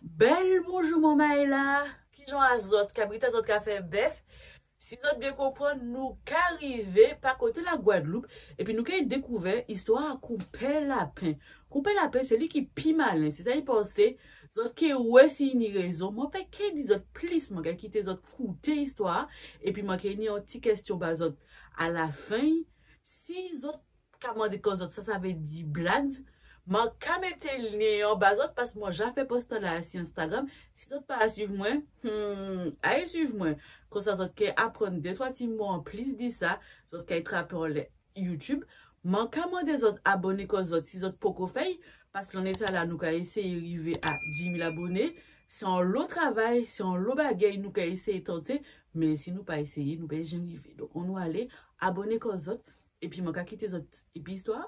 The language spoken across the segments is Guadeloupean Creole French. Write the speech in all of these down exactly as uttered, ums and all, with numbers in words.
Bèl bonjou manmay-la. Kijan a zòt? Kabrit a zòt ka fè bèf? Si zòt byen konprann, nou ka rivé pa koté Lagwadloup, épi nou ka dékouvè istwa a Konpè Lapen. Konpè Lapen, sé li ki pi malen, sé sa i pansé. Zòt ké wè si i ni rézon. Mwen pa ké di zòt plis, mwen ka kité zòt kouté istwa-a, épi mwen ké ni on ti kèsyon ba zòt alafen. Si zòt ka mandé kò zòt sa sa vé di blads, mwen ka mété lyen-an ba zòt, pas mwen ja fè pòs-la asi Instagram. Si zòt pa suiv mwen, hmm, ay suiv mwen. Konsa zòt ké aprann dé twa ti mo anplis di sa, zòt ké trapé anlè YouTube. Mwen ka mandé zòt aboné kò zòt si zòt poko fè'y, pas lanné-tala nou ka éséyé rivé a dis mil aboné. Sé onlo travay, sé onlo bagay nou ka éséyé tanté, mé si nou pa éséyé, nou pa jen rivé. Donk, annou alé, aboné kò zòt, épi mwen ka kité zòt épi istwa-a.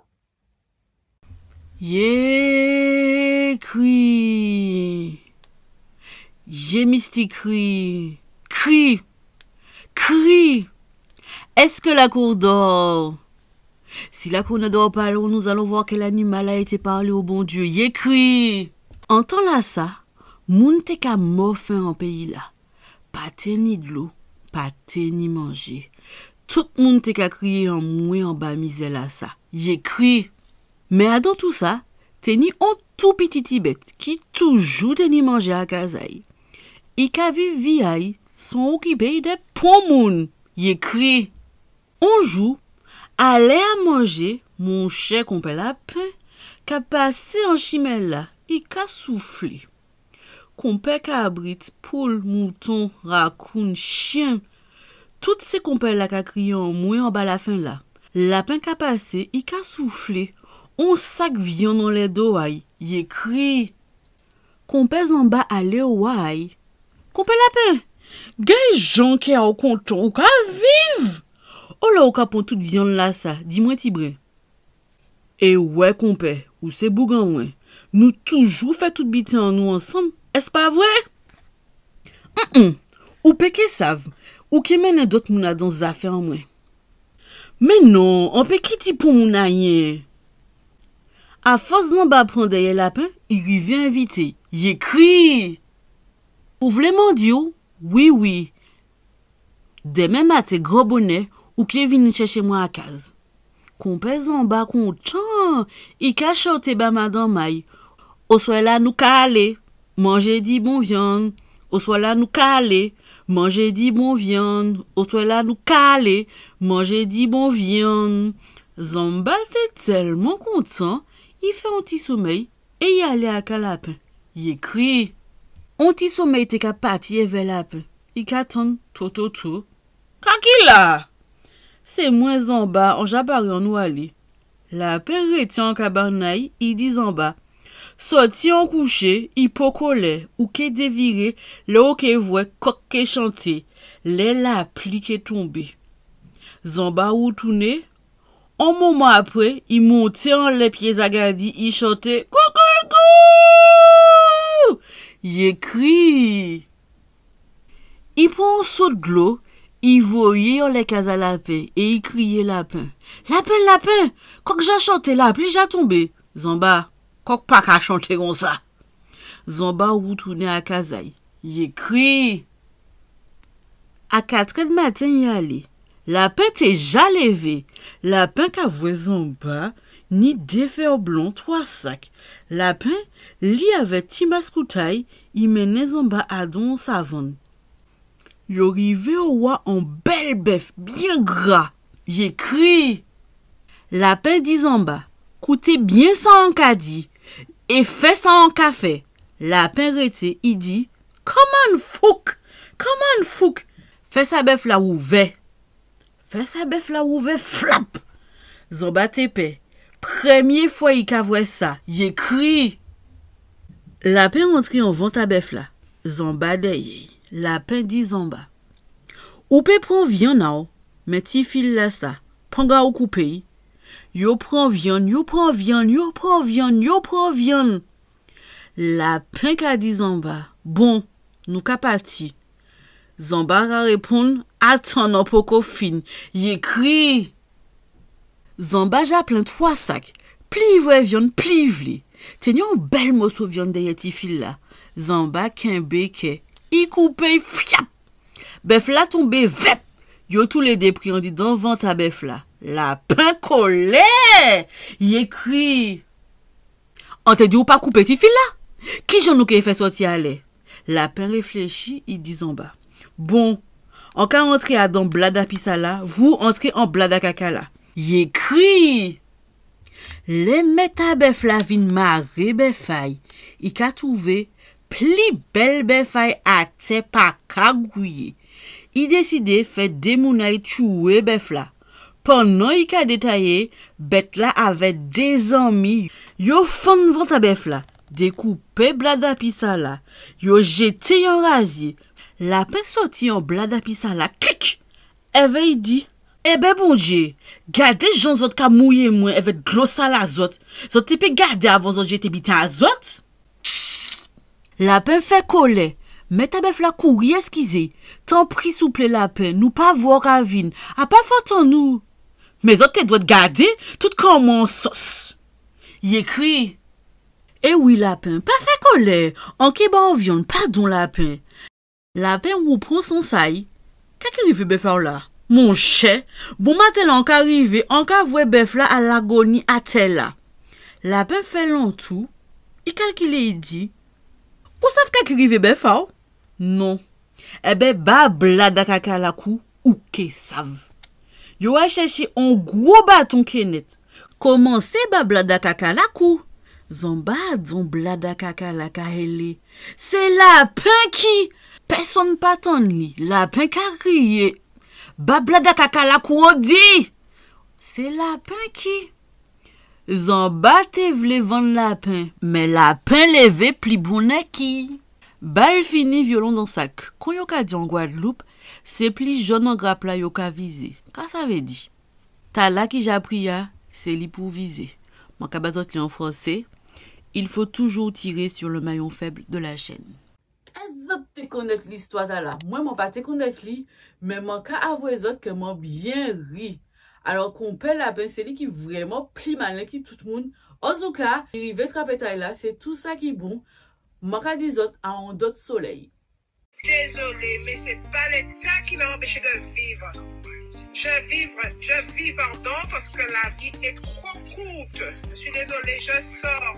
Yé kri. Yé mistik kri. Kri. Kri. Est-ce que la cour dort? Si la cour ne dort pas, alors nous allons voir quel animal a été parlé au bon Dieu. Yé kri. An tan-lasa, moun té ka mò fen an péyi-la. Pa té ni dlo, pa té ni manjé. Tout moun té ka kriyé anmwé anba mizè-lasa. Yé kri. Mé adan tousa, té ni on tou piti ti bèt ki toujou té ni manjé a kaz a'y. I ka viv vi a'y san okipé'y dè pon moun. Yé kri. On jou, a lè a manjé, monchè Konpè Lapen ka pasé an chimen-la, i ka souflé. Konpè kabrit, poul, mouton, rakoun, chyen, tout sé konpè-la ka kriyé anmwé anba lafen-la. Lapen ka pasé, i ka souflé, on sak vyann anlè do a'y, yé kri. Konpè Zanba alé owa a'y. Konpè Lapen, gadé jan kè a'w kontan, ou ka viv! Olè ou ka pran tout vyann-lasa, di mwen tibren. É wè konpè, ou sé boug an mwen. Nou toujou fè tout biten an nou ansanm, èske pa vré? Hum, hum. Ou pé ké sav, ou ké mennen dòt moun adan zafè an mwen. Mé non, an pé ké di pon moun ayen. Afòs Zanba pran dèyè Lapen, i rivé envité'y. Yé kri! Ou vlé man di'w? Wi, wi. Dèmen maten gran bonè, ou ké vini chèché mwen a kaz. Konpè Zanba kontan, i ka chanté ba madanm a'y. Oswè-la nou ka alé, manjé di bon vyann. Oswè-la nou ka alé, manjé di bon vyann. Oswè-la nou ka alé, manjé di bon vyann. Zanba té tèlman kontan, i fè on ti somèy é i alé a kaz Lapen. Yé kri. On ti somèy té ka pati èvè Lapen. I ka tann to, to, to. Ka ki la? Sé mwen Zanba, an ja paré, annou alé. Lapen rété an kabann a'y, i di Zanba: Sòti an kouché, i poko lè, ou ké déviré, lè ou ké vwè kòk ké chanté, lè lapli ké tonbé. Zanba woutouné, on moman apré, i monté anlè pyé zagadi, i chanté koukoukou! Yé kri. I pran on so dlo, i voyé anlè kaz a Lapen é i kriyé: Lapen, Lapen, Lapen, kòk ja chanté, lapli ja tonbé. Zanba: Kòk pa ka chanté konsa. Zanba woutouné a kaz a'y. Yé kri. A katrè d'maten i alé. Lapen té ja lévé. Lapen ka vwè Zanba ni dé fè blan, twa sak. Lapen, li avè ti maskout a'y, i mennen Zanba adan on savann. Yo rivé owa on bèl bèf byen gra. Yé kri. Lapen di Zanba: Kouté byen sa an ka di, é fè sa an ka fè. Lapen rété, i di: Kòman fouk! Kòman fouk! Fès a bèf-la ouvè. Fès a bèf-la ouvè, flap! Zanba té pè. Prèmyé fwa i ka vwè sa, yé kri. Lapen antré an vant a bèf-la. Zanba dèyè'y. Lapen di Zanba: Ou pé pran vyann a'w, mé ti fil-lasa, panga ou koupé'y. Yo pran vyann, yo pran vyann, yo pran vyann, yo pran vyann. Lapen ka di Zanba: Bon, nou ka pati. Zanba ka réponn: Atann, an poko fin. Yé kri. Zanba ja plen twa sak. Pli i vwè vyann, pli i vlé. Té ni on bèl moso vyann dèyè ti fil-la. Zanba kenbé kè. I koupé'y, fyap! Bèf-la tonbé, vèp! Yo toulédé pri andidan vant a bèf-la. Lapen kolè! I ékri : An té di'w pa koupé ti fil-la. Kijan nou ké fè sòti alè ? Lapen réfléchi, i di Zanba : Bon, an ka antré adan blad a pis-la, vou antré an blad a kaka-la. I ékri. Lè mèt a bèf-la vin maré bèf a-y, i ka touvé pli bèl bèf a-y atè pa ka gouyé. I désidé fè dé moun a-y tchwé bèf-la. Pandan i ka détayé bèt-la avè dé zanmi, yo fann vant a bèf-la, dékoupé blad a pis-la, yo jété-y an razyé. Lapen sòti an blad a pis-la, klik ! Èvè i di : Ében Bondyé, gadé jan zòt ka mouyé mwen èvè dlo sal a zòt. Zòt té pé gadé avan zòt jété biten a zòt ? Lapen fè kolè. Mèt a bèf-la kouri èskizé. Tanpri souplé Lapen, nou pa vwè ou ka vin. A pa fòt an nou. Mé zòt té dwèt gadé tout kòman an sòs. I ékri. É wi Lapen, pa fè kolè. An ké ba'w vyann, padon Lapen. Lapen woupran sans a-y. Ka ki rivé bèf a-w la ? Monchè, bonmaten-la an ka rivé, an ka vwè bèf-la a lagoni atè-la. Lapen fè lantou, i kalkilé, i di : Ou sav ka ki rivé bèf a-w ? Non. Ében, ba blad a kaka-la kou, ou ké sav. Yo al chèché on gwo baton kenèt. Komansé ba blad a kaka-la kou. Zanba adan blad a kaka-la ka hélé : Sé Lapen ki ! Pèsonn pa tann li. Lapen ka kriyé : Ba blad a kaka-la kou, an di ! Sé Lapen ki ! Zanba té vlé vann Lapen, mé Lapen lévé pli bonnè ki. Bal fini, vyolon dan sak. Kon yo ka di an Gwadloup, sé pli jòn an grap-la yo ka vizé. Ka sa vé di ? Tala ki ja pri a, sé li pou vizé. Mwen ka ba zòt li an fransé : Il faut toujours tirer sur le maillon faible de la chaîne. Èske zòt té konnèt listwa-tala ? Mwen, mwen pa té konnèt li, mé mwen ka avwé zòt kè mwen byen ri. Alò, konpè Lapen, sé li ki vrèman pli malen ki tout moun. Antouka, i rivé trapé tay-la, sé tou sa ki bon. Mwen ka di zòt a on dòt solèy. Désolé, mais c'est pas l'État qui m'a empêché de vivre. Je vivre, je vis, pardon, parce que la vie est trop courte. Je suis désolée, je sors.